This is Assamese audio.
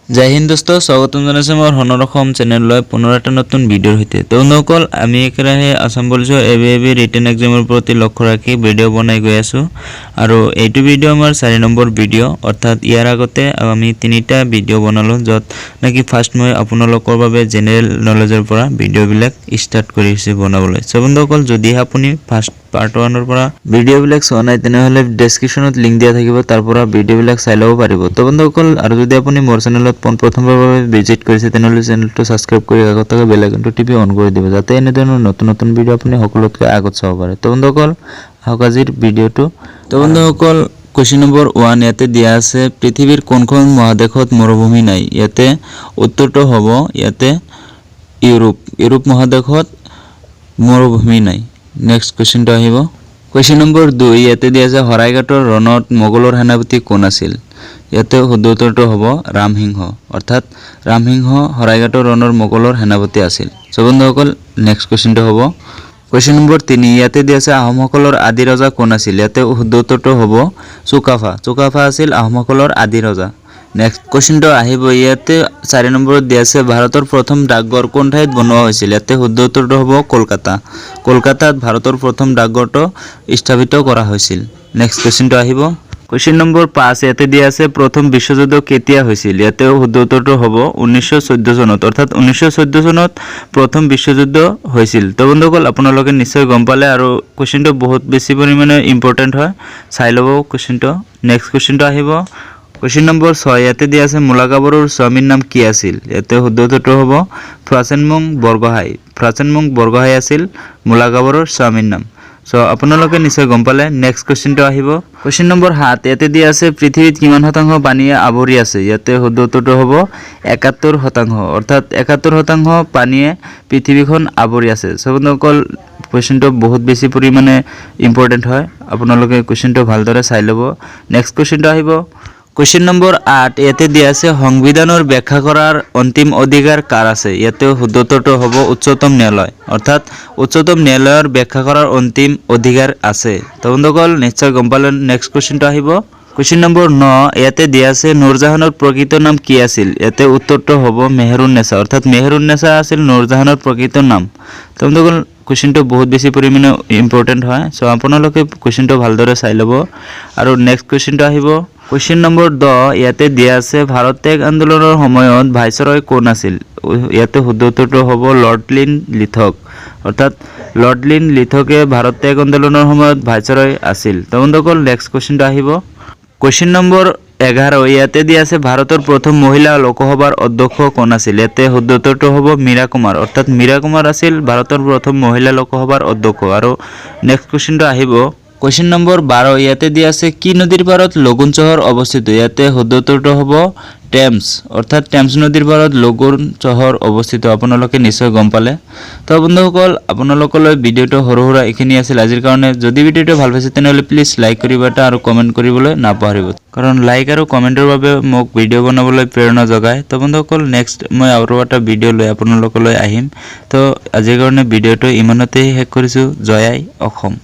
জয় হিন্দ দোস্ত, স্বাগতম জনাইছোঁ মোৰ সোণৰ অসম চেনেললৈ পুনৰ এটা নতুন ভিডিঅ'ৰ সৈতে। তো বন্ধুসকল, আমি একেৰাহে আছাম পুলিচৰ এ বি ৰিটেন এক্সামৰ প্ৰতি লক্ষ্য ৰাখি ভিডিঅ' বনাই গৈ আছোঁ আৰু এইটো ভিডিঅ' আমাৰ 4 নম্বৰ ভিডিঅ'। অৰ্থাৎ ইয়াৰ আগতে আমি তিনিটা ভিডিঅ' বনালোঁ, য'ত নেকি ফাৰ্ষ্ট মই আপোনালোকৰ বাবে জেনেৰেল নলেজৰ পৰা ভিডিঅ'বিলাক ষ্টাৰ্ট কৰিছোঁ বনাবলৈ। চ' বন্ধুসকল, যদিহে আপুনি ফাৰ্ষ্ট পাৰ্ট ওৱানৰ পৰা ভিডিঅ'বিলাক চোৱা নাই, তেনেহ'লে ডেছক্ৰিপশ্যনত লিংক দিয়া থাকিব, তাৰ পৰা ভিডিঅ'বিলাক চাই ল'ব পাৰিব। তো বন্ধুসকল, আৰু যদি আপুনি মোৰ চেনেলত পোনপ্ৰথমবাৰৰ বাবে ভিজিট কৰিছে, তেনেহ'লে চেনেলটো ছাবস্ক্ৰাইব কৰি আগত থকা বেল আইকনটো টিপি অন কৰি দিব, যাতে এনেধৰণৰ নতুন নতুন ভিডিঅ' আপুনি সকলোতকৈ আগত চাব পাৰে। তো বন্ধুসকল, আহক আজিৰ ভিডিঅ'টো। তো বন্ধুসকল, কুৱেশ্যন নম্বৰ 1 ইয়াতে দিয়া আছে, পৃথিৱীৰ কোনখন মহাদেশত মৰুভূমি নাই? ইয়াতে উত্তৰটো হ'ব ইয়াতে ইউৰোপ। ইউৰোপ মহাদেশত মৰুভূমি নাই। নেক্সট কুৱেশ্যনটো আহিব, কুৱেশ্যন নম্বৰ 2। ইয়াতে দিয়া আছে, শৰাইঘাটৰ ৰণত মোগলৰ সেনাপতি কোন আছিল? ইয়াতে শুদ্ধ উত্তৰটো হ'ব ৰামসিংহ। অৰ্থাৎ ৰামসিংহ শৰাইঘাটৰ ৰণৰ মোগলৰ সেনাপতি আছিল। চ' বন্ধুসকল, নেক্সট কুৱেশ্যনটো হ'ব কুৱেশ্যন নম্বৰ 3। ইয়াতে দিয়া আছে, আহোমসকলৰ আদি ৰজা কোন আছিল? ইয়াতে শুদ্ধ উত্তৰটো হ'ব চুকাফা। চুকাফা আছিল আহোমসকলৰ আদি ৰজা। নেক্সট কুৱেশ্যনটো আহিব, ইয়াতে 4 নম্বৰত দিয়া আছে, ভাৰতৰ প্ৰথম ডাকঘৰ কোন ঠাইত বনোৱা হৈছিল? ইয়াতে শুদ্ধ উত্তৰটো হ'ব কলকাতা। কলকাতাত ভাৰতৰ প্ৰথম ডাকঘৰটো স্থাপিত কৰা হৈছিল। নেক্সট কুৱেশ্যনটো আহিব কুৱেশ্যন নম্বৰ 5। ইয়াতে দিয়া আছে, প্ৰথম বিশ্বযুদ্ধ কেতিয়া হৈছিল? ইয়াতে শুদ্ধ উত্তৰটো হ'ব 1914 চনত। অৰ্থাৎ 1914 চনত প্ৰথম বিশ্বযুদ্ধ হৈছিল। তো বন্ধুসকল, আপোনালোকে নিশ্চয় গম পালে আৰু কুৱেশ্যনটো বহুত বেছি পৰিমাণে ইম্পৰ্টেণ্ট হয়, চাই ল'ব কুৱেশ্যনটো। নেক্সট কুৱেশ্যনটো আহিব কুৱেশ্যন নম্বৰ 6। ইয়াতে দিয়া আছে, মূলা গাভৰুৰ স্বামীৰ নাম কি আছিল? ইয়াতে শুদ্ধ উত্তৰটো হ'ব ফ্ৰাচেনমুং বৰগোহাঁই। ফ্ৰাচেনমুং বৰগোহাঁই আছিল মূলা গাভৰুৰ স্বামীৰ নাম। চ' আপোনালোকে নিশ্চয় গম পালে। নেক্সট কুৱেশ্যনটো আহিব কুৱেশ্যন নম্বৰ 7। ইয়াতে দিয়া আছে, পৃথিৱীত কিমান শতাংশ পানীয়ে আৱৰি আছে? ইয়াতে শুদ্ধ উত্তৰটো হ'ব 71%। অৰ্থাৎ 71% পানীয়ে পৃথিৱীখন আৱৰি আছে। চ' বন্ধুসকল, কুৱেশ্যনটো বহুত বেছি পৰিমাণে ইম্পৰ্টেণ্ট হয়, আপোনালোকে কুৱেশ্যনটো ভালদৰে চাই ল'ব। নেক্সট কুৱেশ্যনটো আহিব কুৱেশ্যন নম্বৰ 8। ইয়াতে দিয়া আছে, সংবিধানৰ ব্যাখ্যা কৰাৰ অন্তিম অধিকাৰ কাৰ আছে? ইয়াতে শুদ্ধ উত্তৰটো হ'ব উচ্চতম ন্যায়ালয়। অৰ্থাৎ উচ্চতম ন্যায়ালয়ৰ ব্যাখ্যা কৰাৰ অন্তিম অধিকাৰ আছে। তো বন্ধুসকল, নিশ্চয় গম পালে। নেক্সট কুৱেশ্যনটো আহিব কুৱেশ্যন নম্বৰ 9। ইয়াতে দিয়া আছে, নুৰজাহানৰ প্ৰকৃত নাম কি আছিল? ইয়াতে উত্তৰটো হ'ব মেহৰুন নেছা। অৰ্থাৎ মেহৰুন নেছা আছিল নুৰজাহানৰ প্ৰকৃত নাম। তো বন্ধুসকল, কুৱেশ্যনটো বহুত বেছি পৰিমাণে ইম্পৰ্টেণ্ট হয়, চ' আপোনালোকে কুৱেশ্যনটো ভালদৰে চাই ল'ব। আৰু নেক্সট কুৱেশ্যনটো আহিব কুৱেশ্যন নম্বৰ 10। ইয়াতে দিয়া আছে, ভাৰত ত্যাগ আন্দোলনৰ সময়ত ভাইচৰয় কোন আছিল? ইয়াতে শুদ্ধ উত্তৰটো হ'ব লৰ্ড লিন লিথক। অৰ্থাৎ লৰ্ড লিন লিথকে ভাৰত ত্যাগ আন্দোলনৰ সময়ত ভাইচৰয় আছিল। তো বন্ধুসকল, নেক্সট কুৱেশ্যনটো আহিব কুৱেশ্যন নম্বৰ 11। ইয়াতে দিয়া আছে, ভাৰতৰ প্ৰথম মহিলা লোকসভাৰ অধ্যক্ষ কোন আছিল? ইয়াতে শুদ্ধ উত্তৰটো হ'ব মীৰা কুমাৰ। অৰ্থাৎ মীৰা কুমাৰ আছিল ভাৰতৰ প্ৰথম মহিলা লোকসভাৰ অধ্যক্ষ। আৰু নেক্সট কুৱেশ্যনটো আহিব কুৱেশ্যন নম্বৰ 12। ইয়াতে দিয়া আছে, কি নদীৰ পাৰত লগুন চহৰ অৱস্থিত? ইয়াতে শুদ্ধ উত্তৰটো হ'ব টেমছ। অৰ্থাৎ টেমছ নদীৰ পাৰত লগুন চহৰ অৱস্থিত। আপোনালোকে নিশ্চয় গম পালে। তো বন্ধুসকল, আপোনালোকলৈ ভিডিঅ'টো সৰু সুৰা এইখিনি আছিল আজিৰ কাৰণে। যদি ভিডিঅ'টো ভাল পাইছে, তেনেহ'লে প্লিজ লাইক কৰিব এটা আৰু কমেণ্ট কৰিবলৈ নাপাহৰিব, কাৰণ লাইক আৰু কমেণ্টৰ বাবে মোক ভিডিঅ' বনাবলৈ প্ৰেৰণা যোগায়। তো বন্ধুসকল, নেক্সট মই আৰু এটা ভিডিঅ' লৈ আপোনালোকলৈ আহিম। তো আজিৰ কাৰণে ভিডিঅ'টো ইমানতেই শেষ কৰিছোঁ। জয় আই অসম।